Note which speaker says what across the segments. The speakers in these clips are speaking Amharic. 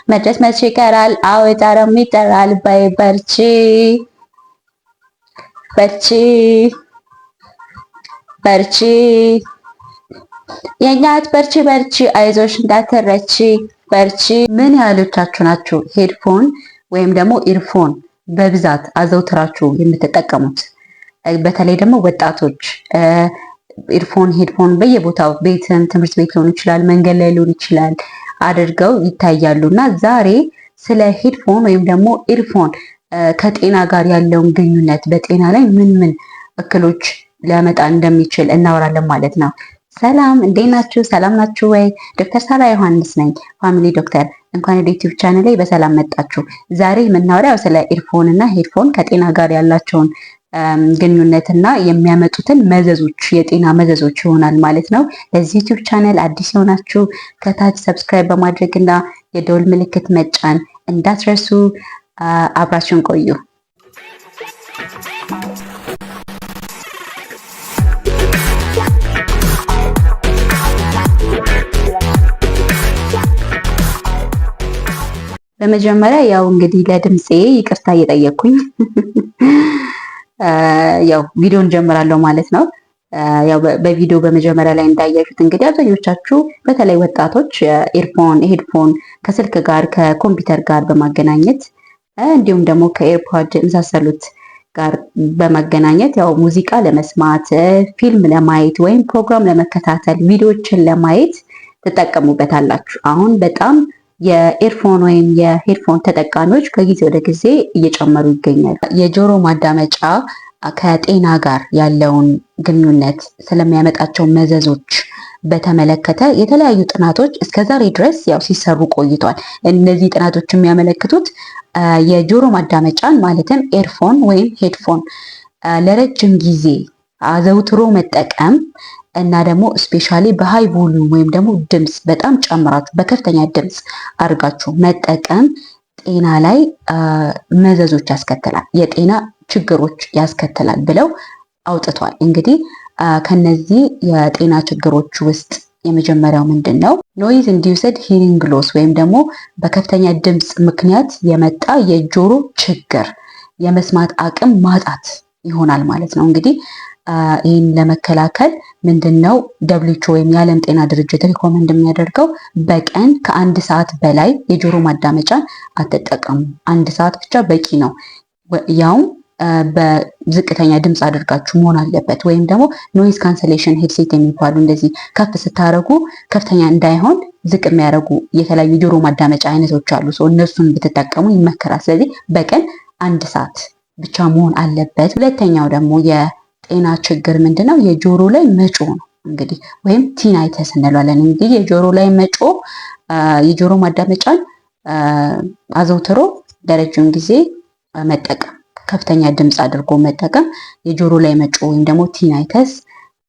Speaker 1: መድረስ መቼ ይቀራል? አዎ የጣረም ይጠራል። በይ በርቺ በርቺ በርቺ የኛ እህት በርቺ በርቺ፣ አይዞሽ እንዳትረቺ በርቺ። ምን ያህሎቻችሁ ናችሁ headphone ወይም ደግሞ earphone በብዛት አዘውትራችሁ የምትጠቀሙት? በተለይ ደግሞ ወጣቶች earphone፣ headphone በየቦታው ቤትም፣ ትምህርት ቤት ሊሆን ይችላል፣ መንገድ ላይ ሊሆን ይችላል አድርገው ይታያሉ። እና ዛሬ ስለ headphone ወይም ደግሞ earphone ከጤና ጋር ያለውን ግንኙነት፣ በጤና ላይ ምን ምን እክሎች ሊያመጣ እንደሚችል እናወራለን ማለት ነው። ሰላም፣ እንዴት ናችሁ? ሰላም ናችሁ ወይ? ዶክተር ሳራ ዮሐንስ ነኝ፣ family doctor። እንኳን ወደ YouTube channel ላይ በሰላም መጣችሁ። ዛሬ የምናወራው ስለ earphone እና headphone ከጤና ጋር ያላቸውን ግንኙነትና የሚያመጡትን መዘዞች፣ የጤና መዘዞች ይሆናል ማለት ነው። ለዚህ YouTube channel አዲስ የሆናችሁ ከታች subscribe በማድረግ እና የደወል ምልክት መጫን እንዳትረሱ። አብራችሁን ቆዩ። በመጀመሪያ ያው እንግዲህ ለድምፄ ይቅርታ እየጠየቅኩኝ ያው ቪዲዮን ጀምራለሁ ማለት ነው። ያው በቪዲዮ በመጀመሪያ ላይ እንዳያችሁት እንግዲህ አብዛኞቻችሁ በተለይ ወጣቶች earphone፣ headphone ከስልክ ጋር፣ ከኮምፒውተር ጋር በማገናኘት፣ እንዲሁም ደግሞ ከ AirPod የመሳሰሉት ጋር በመገናኘት ያው ሙዚቃ ለመስማት፣ ፊልም ለማየት ወይም ፕሮግራም ለመከታተል፣ ቪዲዮዎችን ለማየት ትጠቀሙበታላችሁ። አሁን በጣም የ earphone ወይም የ headphone ተጠቃሚዎች ከጊዜ ወደ ጊዜ እየጨመሩ ይገኛሉ። የጆሮ ማዳመጫ ከጤና ጋር ያለውን ግንኙነት፣ ስለሚያመጣቸው መዘዞች በተመለከተ የተለያዩ ጥናቶች እስከ ዛሬ ድረስ ያው ሲሰሩ ቆይቷል። እነዚህ ጥናቶች የሚያመለክቱት የጆሮ ማዳመጫን ማለትም earphone ወይም headphone ለረጅም ጊዜ አዘውትሮ መጠቀም እና ደግሞ especially በ high volume ወይም ደግሞ ድምፅ በጣም ጨምራችሁ፣ በከፍተኛ ድምፅ አድርጋችሁ መጠቀም ጤና ላይ መዘዞች ያስከትላል፣ የጤና ችግሮች ያስከትላል ብለው አውጥቷል። እንግዲህ ከነዚህ የጤና ችግሮች ውስጥ የመጀመሪያው ምንድን ነው? Noise induced hearing loss ወይም ደግሞ በከፍተኛ ድምፅ ምክንያት የመጣ የጆሮ ችግር፣ የመስማት አቅም ማጣት ይሆናል ማለት ነው። እንግዲህ ይህን ለመከላከል ምንድን ነው WHO ወይም የዓለም ጤና ድርጅት recommend የሚያደርገው? በቀን ከ1 ሰዓት በላይ የጆሮ ማዳመጫን አትጠቀሙ። 1 ሰዓት ብቻ በቂ ነው። ያውም በዝቅተኛ ድምፅ አድርጋችሁ መሆን አለበት። ወይም ደግሞ noise cancellation headset የሚባሉ እንደዚህ ከፍ ስታደርጉ ከፍተኛ እንዳይሆን ዝቅ የሚያደርጉ የተለያዩ የጆሮ ማዳመጫ አይነቶች አሉ። እነሱን ብትጠቀሙ ይመከራል። ስለዚህ በቀን 1 ሰዓት ብቻ መሆን አለበት። ሁለተኛው ደግሞ የጤና ችግር ምንድነው? የጆሮ ላይ መጮህ ነው። እንግዲህ ወይም tinnitus እንለዋለን። እንግዲህ የጆሮ ላይ መጮህ የጆሮ ማዳመጫን አዘውትሮ ለረጅም ጊዜ መጠቀም፣ ከፍተኛ ድምፅ አድርጎ መጠቀም የጆሮ ላይ መጮህ ወይም ደግሞ tinnitus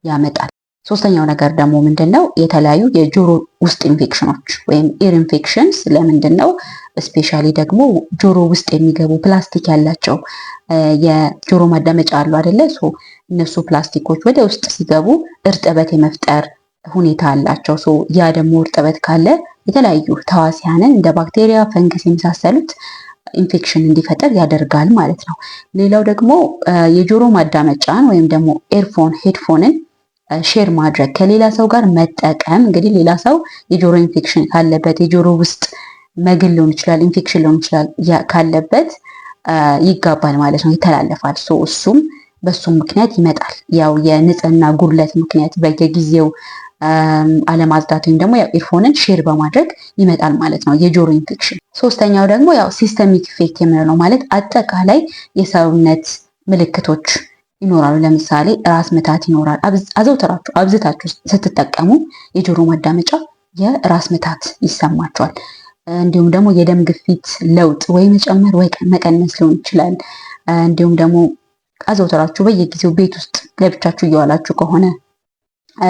Speaker 1: ያመጣል። ሶስተኛው ነገር ደግሞ ምንድን ነው? የተለያዩ የጆሮ ውስጥ ኢንፌክሽኖች ወይም ear infections። ለምንድን ነው? Especially ደግሞ ጆሮ ውስጥ የሚገቡ ፕላስቲክ ያላቸው የጆሮ ማዳመጫ አሉ አደለ? እነሱ ፕላስቲኮች ወደ ውስጥ ሲገቡ እርጥበት የመፍጠር ሁኔታ አላቸው። ያ ደግሞ እርጥበት ካለ የተለያዩ ተዋሲያንን እንደ ባክቴሪያ፣ ፈንገስ የመሳሰሉት ኢንፌክሽን እንዲፈጠር ያደርጋል ማለት ነው። ሌላው ደግሞ የጆሮ ማዳመጫን ወይም ደግሞ earphone፣ headphone ን share ማድረግ፣ ከሌላ ሰው ጋር መጠቀም። እንግዲህ ሌላ ሰው የጆሮ ኢንፌክሽን ካለበት፣ የጆሮ ውስጥ መግል ሊሆን ይችላል፣ ኢንፌክሽን ሊሆን ይችላል፣ ካለበት ይጋባል ማለት ነው፣ ይተላለፋል። እሱም በሱም ምክንያት ይመጣል። ያው የንጽህና ጉድለት ምክንያት በየጊዜው አለማጽዳት ወይም ደግሞ ያው earphone ን share በማድረግ ይመጣል ማለት ነው የጆሮ ኢንፌክሽን። ሶስተኛው ደግሞ ያው systemic effect የምንለው፣ ማለት አጠቃላይ የሰውነት ምልክቶች ይኖራሉ። ለምሳሌ ራስ ምታት ይኖራል። አዘውትራችሁ አብዝታችሁ ስትጠቀሙ የጆሮ ማዳመጫ የራስ ምታት ይሰማችኋል። እንዲሁም ደግሞ የደም ግፊት ለውጥ ወይ መጨመር ወይ መቀነስ ሊሆን ይችላል። እንዲሁም ደግሞ አዘውትራችሁ በየጊዜው ቤት ውስጥ ለብቻችሁ እየዋላችሁ ከሆነ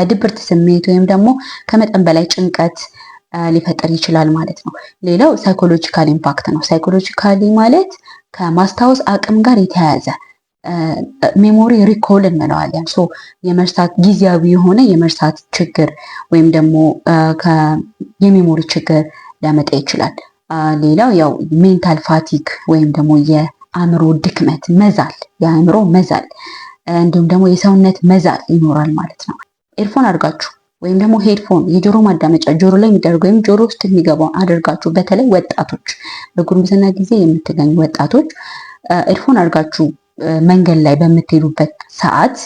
Speaker 1: ድብርት ስሜት ወይም ደግሞ ከመጠን በላይ ጭንቀት ሊፈጥር ይችላል ማለት ነው። ሌላው psychological impact ነው። Psychologically ማለት ከማስታወስ አቅም ጋር የተያያዘ memory recall እንለዋለን። So የመርሳት፣ ጊዜያዊ የሆነ የመርሳት ችግር ወይም ደግሞ የ memory ችግር ሊያመጣ ይችላል። ሌላው ያው mental fatigue ወይም ደግሞ የአእምሮ ድክመት፣ መዛል፣ የአእምሮ መዛል እንዲሁም ደግሞ የሰውነት መዛል ይኖራል ማለት ነው። Earphone አድርጋችሁ ወይም ደግሞ headphone የጆሮ ማዳመጫ ጆሮ ላይ የሚደረግ ወይም ጆሮ ውስጥ የሚገባውን አድርጋችሁ፣ በተለይ ወጣቶች፣ በጉርምስና ጊዜ የምትገኙ ወጣቶች earphone አድርጋችሁ መንገድ ላይ በምትሄዱበት ሰዓት፣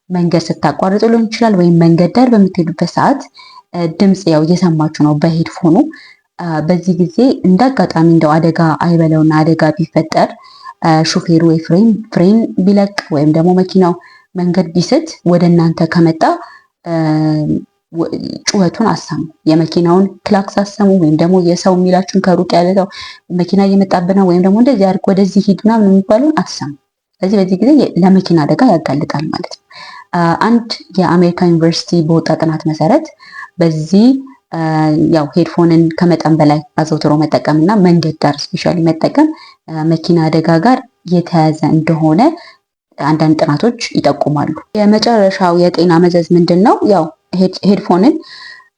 Speaker 1: መንገድ ስታቋርጡ ሊሆን ይችላል፣ ወይም መንገድ ዳር በምትሄዱበት ሰዓት ድምፅ ያው እየሰማችሁ ነው በ headphone ኑ። በዚህ ጊዜ እንደ አጋጣሚ እንደው አደጋ አይበለውና አደጋ ቢፈጠር፣ ሹፌሩ ወይ ፍሬን ቢለቅ ወይም ደግሞ መኪናው መንገድ ቢስት ወደ እናንተ ከመጣ ጩኸቱን አሰሙ። የመኪናውን ክላክስ አሰሙ፣ ወይም ደግሞ የሰው የሚላችሁን፣ ከሩቅ ያለ ሰው መኪና እየመጣብህ ነው ወይም ደግሞ እንደዚህ አድርግ፣ ወደዚህ ሂድ ምናምን የሚባለውን አሰሙ። ስለዚህ በዚህ ጊዜ ለመኪና አደጋ ያጋልጣል ማለት ነው። አንድ የአሜሪካ ዩኒቨርሲቲ በወጣ ጥናት መሰረት በዚህ ያው headphone ን ከመጠን በላይ አዘውትሮ መጠቀም እና መንገድ ዳር especially መጠቀም መኪና አደጋ ጋር የተያያዘ እንደሆነ አንዳንድ ጥናቶች ይጠቁማሉ። የመጨረሻው የጤና መዘዝ ምንድን ነው? ያው headphone ን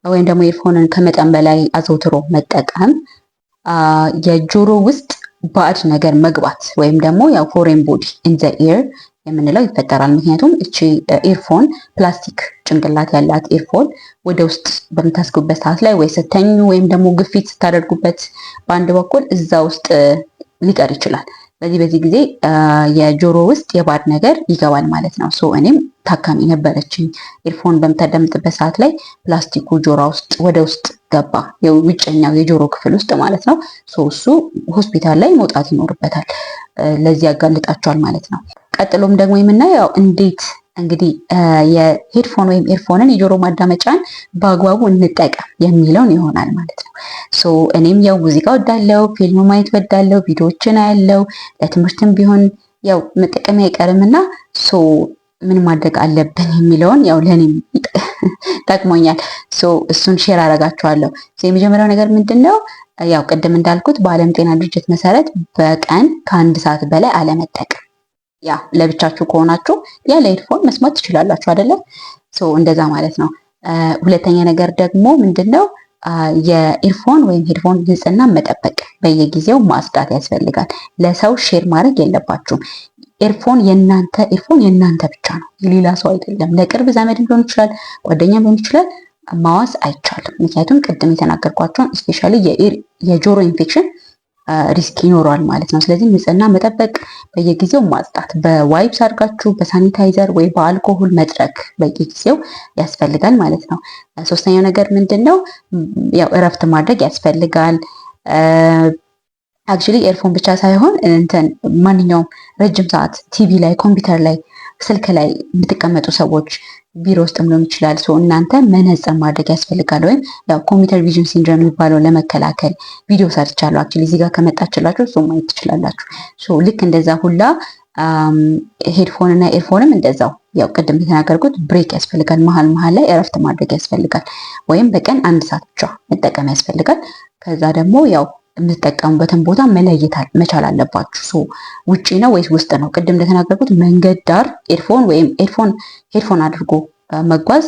Speaker 1: ወይም ደግሞ earphone ን ከመጠን በላይ አዘውትሮ መጠቀም የጆሮ ውስጥ ባዕድ ነገር መግባት ወይም ደግሞ ያው foreign body in the ear የምንለው ይፈጠራል። ምክንያቱም እቺ earphone ፕላስቲክ ጭንቅላት ያላት earphone ወደ ውስጥ በምታስገቡበት ሰዓት ላይ ወይ ስተኙ ወይም ደግሞ ግፊት ስታደርጉበት በአንድ በኩል እዛ ውስጥ ሊቀር ይችላል። በዚህ ጊዜ የጆሮ ውስጥ የባዕድ ነገር ይገባል ማለት ነው። So እኔም ታካሚ ነበረችኝ። Earphone በምታዳምጥበት ሰዓት ላይ ፕላስቲኩ ጆሮ ውስጥ ወደ ውስጥ ገባ፣ የውጨኛው የጆሮ ክፍል ውስጥ ማለት ነው። So እሱ ሆስፒታል ላይ መውጣት ይኖርበታል። ለዚህ ያጋልጣቸዋል ማለት ነው። ቀጥሎም ደግሞ የምናየው እንዴት እንግዲህ የ headphone ወይም earphone ን፣ የጆሮ ማዳመጫን በአግባቡ እንጠቀም የሚለውን ይሆናል ማለት ነው። So እኔም ያው ሙዚቃ ወዳለው፣ ፊልም ማየት ወዳለው፣ ቪዲዮዎችን አያለው፣ ለትምህርትም ቢሆን ያው መጠቀም አይቀርም እና so ምን ማድረግ አለብን የሚለውን ያው ለእኔም ጠቅሞኛል። So እሱን share አደርጋችኋለሁ። የመጀመሪያው ነገር ምንድን ነው? ያው ቅድም እንዳልኩት በዓለም ጤና ድርጅት መሰረት በቀን ከ1 ሰዓት በላይ አለመጠቀም። ያ ለብቻችሁ ከሆናችሁ ያለ headphone መስማት ትችላላችሁ አይደለ? So እንደዛ ማለት ነው። ሁለተኛ ነገር ደግሞ ምንድን ነው? የ earphone ወይም headphone ንጽህና መጠበቅ፣ በየጊዜው ማጽዳት ያስፈልጋል። ለሰው share ማድረግ የለባችሁም። Earphone የእናንተ earphone የእናንተ ብቻ ነው፣ የሌላ ሰው አይደለም። ለቅርብ ዘመድ ሊሆን ይችላል፣ ጓደኛ ሊሆን ይችላል። ማዋስ አይቻልም። ምክንያቱም ቅድም የተናገርኳቸውን especially የጆሮ infection risk ይኖረዋል ማለት ነው። ስለዚህ ንጽህና መጠበቅ፣ በየጊዜው ማጽዳት፣ በ wipes አድርጋችሁ በሳኒታይዘር ወይ በአልኮሆል መጥረግ በየጊዜው ያስፈልጋል ማለት ነው። ሶስተኛው ነገር ምንድን ነው? ያው እረፍት ማድረግ ያስፈልጋል። Actually earphone ብቻ ሳይሆን እንትን ማንኛውም ረጅም ሰዓት ቲቪ ላይ፣ ኮምፒውተር ላይ፣ ስልክ ላይ የምትቀመጡ ሰዎች፣ ቢሮ ውስጥም ሊሆን ይችላል። So እናንተ መነጽር ማድረግ ያስፈልጋል። ወይም ያው computer vision syndrome የሚባለው ለመከላከል ቪዲዮ ሰርቻለሁ። Actually እዚህ ጋር ከመጣችላችሁ እሱ ማየት ትችላላችሁ። So ልክ እንደዛ ሁላ headphone እና earphone ም እንደዛው ያው ቅድም የተናገርኩት break ያስፈልጋል። መሀል መሀል ላይ እረፍት ማድረግ ያስፈልጋል። ወይም በቀን 1 ሰዓት ብቻ መጠቀም ያስፈልጋል። ከዛ ደግሞ ያው የምትጠቀሙበትን ቦታ መለየት መቻል አለባችሁ። So ውጪ ነው ወይስ ውስጥ ነው? ቅድም እንደተናገርኩት መንገድ ዳር earphone ወይም headphone አድርጎ መጓዝ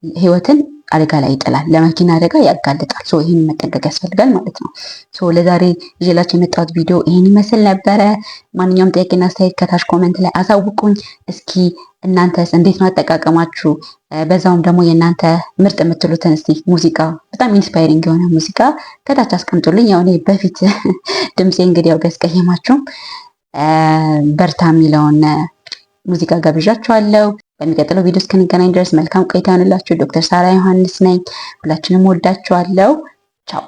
Speaker 1: ህይወትን አደጋ ላይ ይጥላል፣ ለመኪና አደጋ ያጋልጣል። So ይህን መጠንቀቅ ያስፈልጋል ማለት ነው። So ለዛሬ ይዤላችሁ የመጣሁት ቪዲዮ ይህን ይመስል ነበረ። ማንኛውም ጥያቄና አስተያየት ከታች comment ላይ አሳውቁኝ። እስኪ እናንተስ እንዴት ነው አጠቃቀማችሁ? በዛውም ደግሞ የእናንተ ምርጥ የምትሉትን እስቲ ሙዚቃ፣ በጣም inspiring የሆነ ሙዚቃ ከታች አስቀምጡልኝ። ያው እኔ በፊት ድምፄ እንግዲህ ያው ቢያስቀይማችሁም በርታ የሚለውን ሙዚቃ ጋብዣችኋለሁ። በሚቀጥለው ቪዲዮ እስክንገናኝ ድረስ መልካም ቆይታ ይሆንላችሁ። ዶክተር ሳራ ዮሐንስ ነኝ። ሁላችንም ወዳችኋለሁ። ቻው።